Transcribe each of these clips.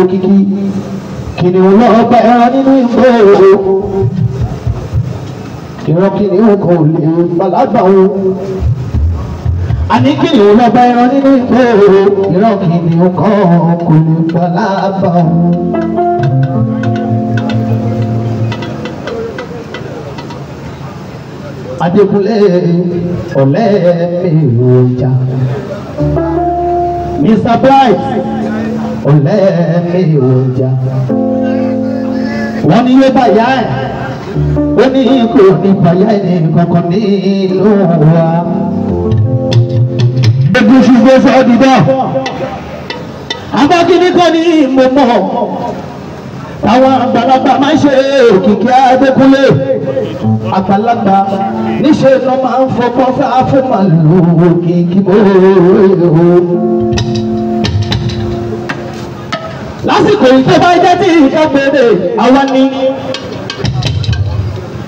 Òkìkí kìnìún lọ́ọ́ bá ẹran nínú igbó ìran kìnìún kan ò lè balàgbà o. Àní kìnìún lọ́ọ́ bá ẹran nínú igbó ìran kìnìún kan kò lè balàgbà o. Adékúnlé ọ̀lẹ́ mi ò jà. Mr. Bright ọ̀lẹ́ mi ò jà. Wọ́n ní yóò bàyá ẹ̀, ó ní kò ní bàyá ẹ̀ kankan nílùú wa. Egun ṣùgbọ́n sọ dídá. Àmọ́ kíní kan ní mo mọ̀. Àwọn àgbàlagbà máa ń ṣe Òkìkí Adékúnlé. Àgbàlagbà níṣẹ́ ló máa ń fọgbọ́n sáfù màlúù Òkìkí bóyá. Lásìkò yìí tó bá jẹ́ tí ìkápẹ́rẹ́ àwa ni.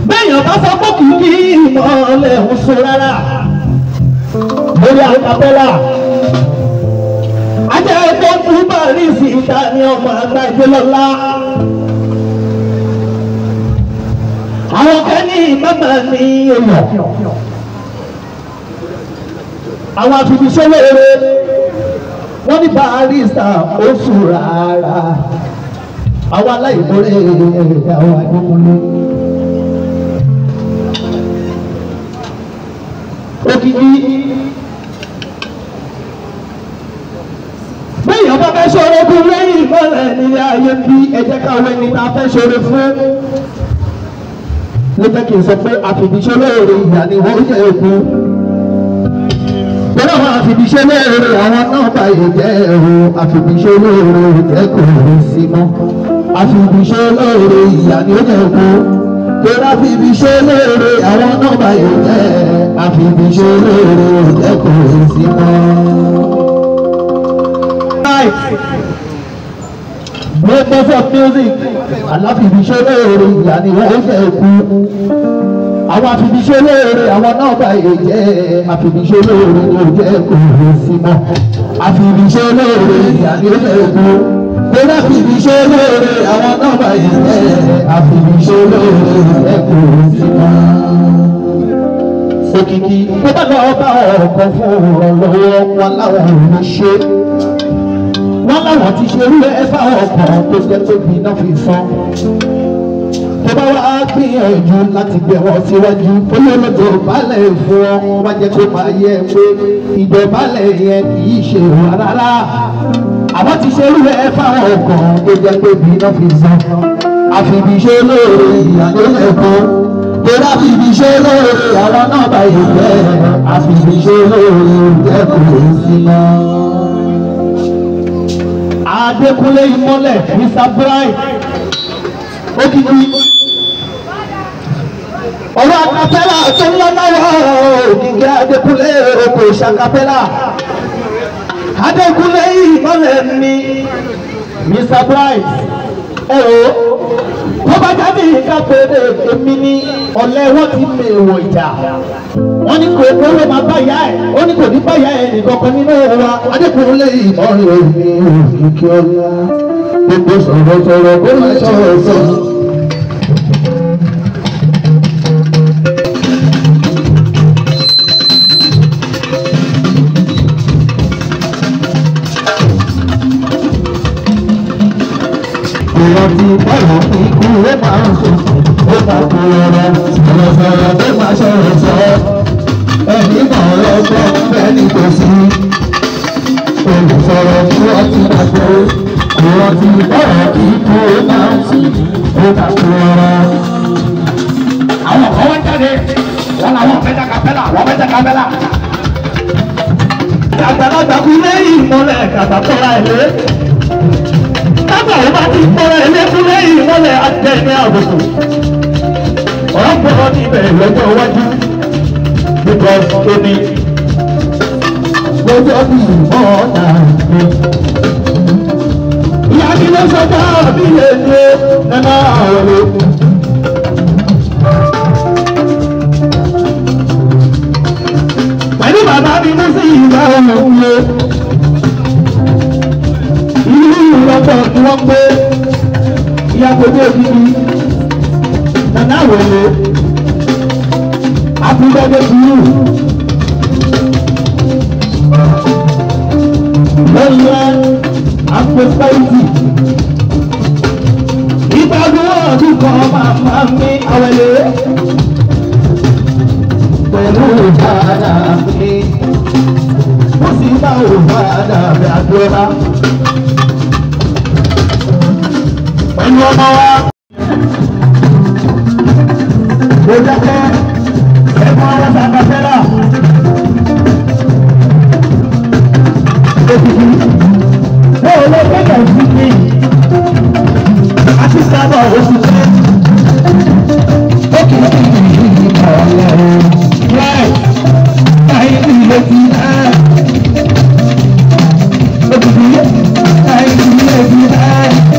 Béèyàn bá sọ pé kìkì ìmọ̀lẹ̀ ń sọ rárá lórí àkàbẹ́là. Ajẹ́ ẹgbẹ́ túbọ̀ rí sí ìta ní ọmọ àgbà ìgbélọ́lá. Àwọn kan ní màmá ní èèyàn. Àwọn àfibíṣẹ́lóore wọ́n ní barista ó sùn rárá. Àwọn aláìmoore àwọn Adékúnlé. Òkìkí béèyàn bá fẹ́ ṣoore fún lẹ́yìn ìmọ̀lẹ̀ ní ayé bí ẹ jẹ́ káwọn ẹni tá a fẹ́ ṣoore fún. Ló jẹ́ kí n sọ pé àfìbíṣẹ́ lóore ìyá ni wọ́n jẹ́ òkú. Bọ́lá àwọn àfìbíṣẹ́ lóore àwọn náà báyìí jẹ́ o àfìbíṣẹ́ lóore jẹ́ kò rí sí mọ́. Àfìbíṣẹ́ lóore ìyá ni ó jẹ́ òkú. Torí àfìbíṣẹ́ lóore àwọn náà báyìí jẹ́ àfìbíṣẹ́ lóore jẹ́ kò rí sí mọ́. Greatness of music, aláfìbíṣẹ́ lóore ìyá ni wọ́n jẹ́ òkú. Àwọn àfìbíṣẹ́ lóore àwọn náà báyìí jẹ́ àfìbíṣẹ́ lóore ni ó jẹ́ kò rí sí mọ́. Àfìbíṣẹ́ lóore ìyá ni ó jẹ́ òkú. Torí àfìbíṣẹ́ lóore àwọn náà báyìí jẹ́ àfìbíṣẹ́ lóore jẹ́ kò rí sí mọ́. Òkìkí tó bá lọ́ọ́ bá ọkọ̀ fún ìrànlọ́wọ́ wọn láwọn ò ní ṣe. Wọ́n láwọn ti ṣe irú ẹ fáwọn kan tó jẹ́ pé bí iná fi sán. Tó bá wá gbìyànjú láti gbé wọn síwájú, olólùjọ balẹ̀ fún ọ, wá jẹ́ kó máa yẹ pé ìdọ̀bálẹ̀ yẹn kì í ṣe wà rárá. Àwọn ti ṣe irú ẹ fáwọn kan tó jẹ́ pé bí iná fi sán. Àfìbíṣe lóore ìyàló lẹ́kọ̀ọ́. Torí àfìbíṣe lóore àwọn náà bá yẹ jẹ́ àfìbíṣe lóore jẹ́ kò sí mọ́. Adékúnlé ìmọ́lẹ̀ Mr. Bright Òkìkí ọ̀rọ̀ àkàpẹ́là tó ń lọ náwó Òkìkí Adékúnlé oko ìṣàkàpẹ́là Adékúnlé ìmọ́lẹ̀ mi Mr. Bright ẹ̀rọ tó bá jáde ìkápẹ́rẹ́ èmi ní ọ̀lẹ́ wọ́n ti mọ èèwọ̀ ìjà wọ́n ní kò kó ló máa bá ìyá ẹ̀ ó ní kò ní bá ìyá ẹ̀ nìkan kan nínú wa Adékúnlé ìmọ̀lẹ̀ mi Òkìkí ọlá gbogbo sọ̀rọ̀sọ̀rọ̀ kó má sọ̀rọ̀ sọ̀rọ̀. Ìrántí bọ́ọ̀lù ikú ó máa ń sùn ó máa kú ọ̀rọ̀ sọ̀rọ̀sọ̀rọ̀ tó máa sọ̀rọ̀ sọ ẹni mọ̀ ọlọ́gbọ́n bẹ́ẹ̀ni kò sí olùsọ̀rọ̀ tí wọ́n ti dàgbò ìrántí bọ́ọ̀lù ikú ó máa ń sùn ó máa kú ọ̀rọ̀. Àwọn kan wọ́n jáde, wọ́n làwọn fẹ́ dá kapẹ́là, wọ́n fẹ́ dá kapẹ́là. Àgbàlagbà kú lẹ́yìn ìmọ̀lẹ̀ kàtà tọ́ra ẹ̀ lé. Tágbà ó bá ti tọ́ra ẹ̀ lé kú lẹ́yìn ìmọ̀lẹ̀ àjẹ́ ní àbùkù. Ọ̀rọ̀ pọ̀ ní ìbẹ̀rẹ̀ lọ́jọ́ iwájú. Because ó ní lọ́jọ́ bí ìmọ̀ọ́nà mi. Ìyá mi ló sọjọ́ bí lè ní nínú ọ̀rọ̀. Pẹ̀lú bàbá mi ló sì ìgbà òun lé. Ìlú ìrọ̀pọ̀ tí wọ́n. wọ́n pé ìyàgò ní ògidì nana àwẹ̀lẹ̀ happy birthday to you. Long life and prosperity. Ìgbàgbọ́ ọdún kan màmá mi àwẹ̀lẹ̀ pẹ̀lú ìbáradà mi. Mo sì bá òbáradà mi àdúrà. Pẹ̀lú ọmọ wa. Ó dákẹ́ ẹ̀fọn aláta kàfẹ́lá. Òkìkí. Ó lọ gbẹ́gẹ̀ sí mi. Àti sábà oṣù tẹ́. Òkìkí ìkọ̀lẹ̀ o. Right. 1989. Òkìkí 1989.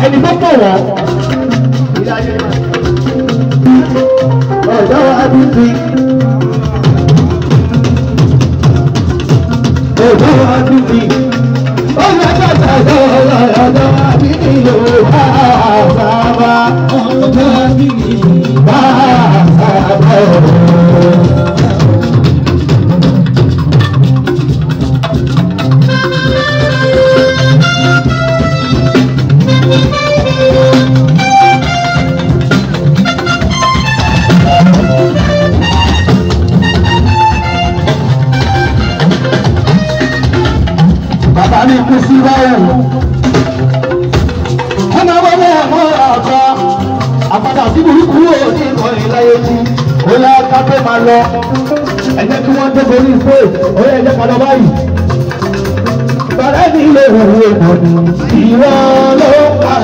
Ẹni tó pọ̀ wọ́n. Ọ̀dọ́ àbíkí. Ọ̀dọ́ àbíkí. Ọ̀dọ́ àbíkí yóò bá sábà. Ọ̀dọ́ àbíkí bá sábà. Bàbá mi kú sí báyìí. Ọmọ wọlé ẹ̀mọ́ àgbà. Àpàdà sí burúkú ò ní ìkànnì láyé jí. Ó yá kápẹ́ máa lọ. Ẹ jẹ́ kí wọ́n dé orí stage. Ó yẹ ẹ jẹ́ ká lọ báyìí. Bàrẹ́ mi lè wò ó ìwọ ló pa.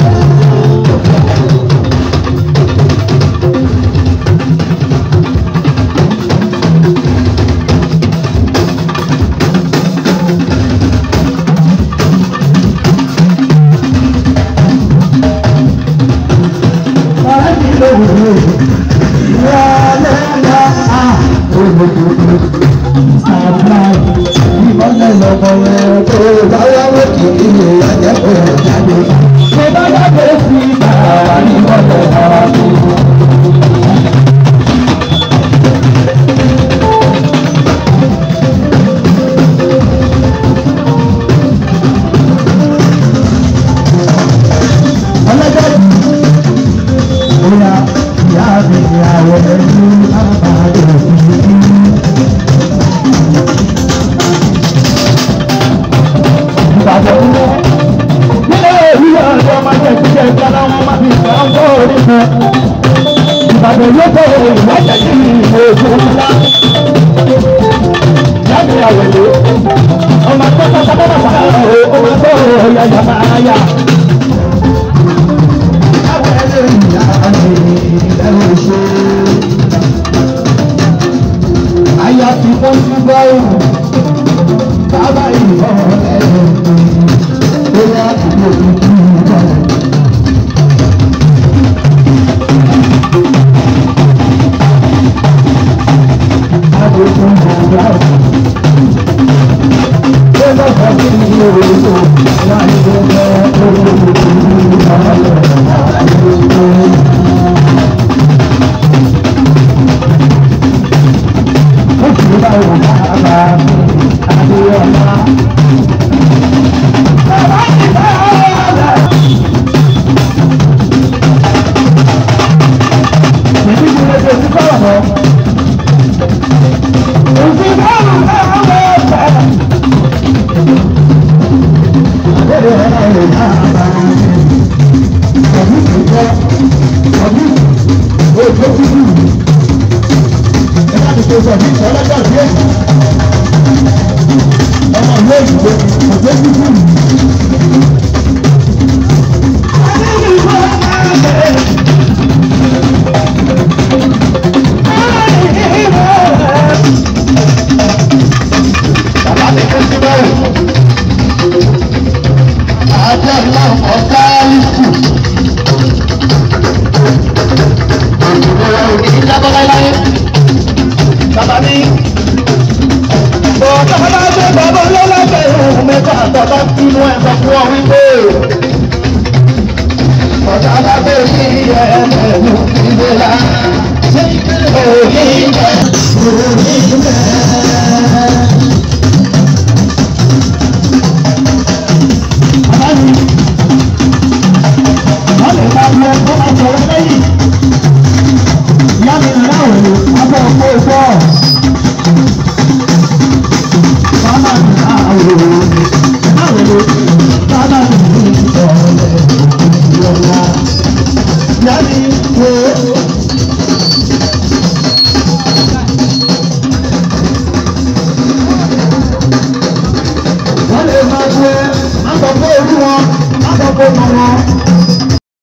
mi àwẹ̀ ní bàbá òkú. Ìbàdàn nílẹ̀ nílẹ̀ ìwé ọ̀dọ́ máa jẹ́ kíkẹ́ ìjọba wọn máa fi ìgbà ń bọ̀ orí fún. Ìbàdàn yóò bọ̀ ìwájà sí ìwé ògùn ńlá. Jáde àwẹ̀lé, ọmọ akọ́kọ́ sábà bàbá ọmọ akọ́kọ́ yàyà máa yà. Àwẹ̀lé ìyá mi ìlẹ̀ òṣè. Àyà ti bọ́ sí báyìí, bàbá ìbọn ẹ̀rọ bóyá ìlú òkú ìbọn.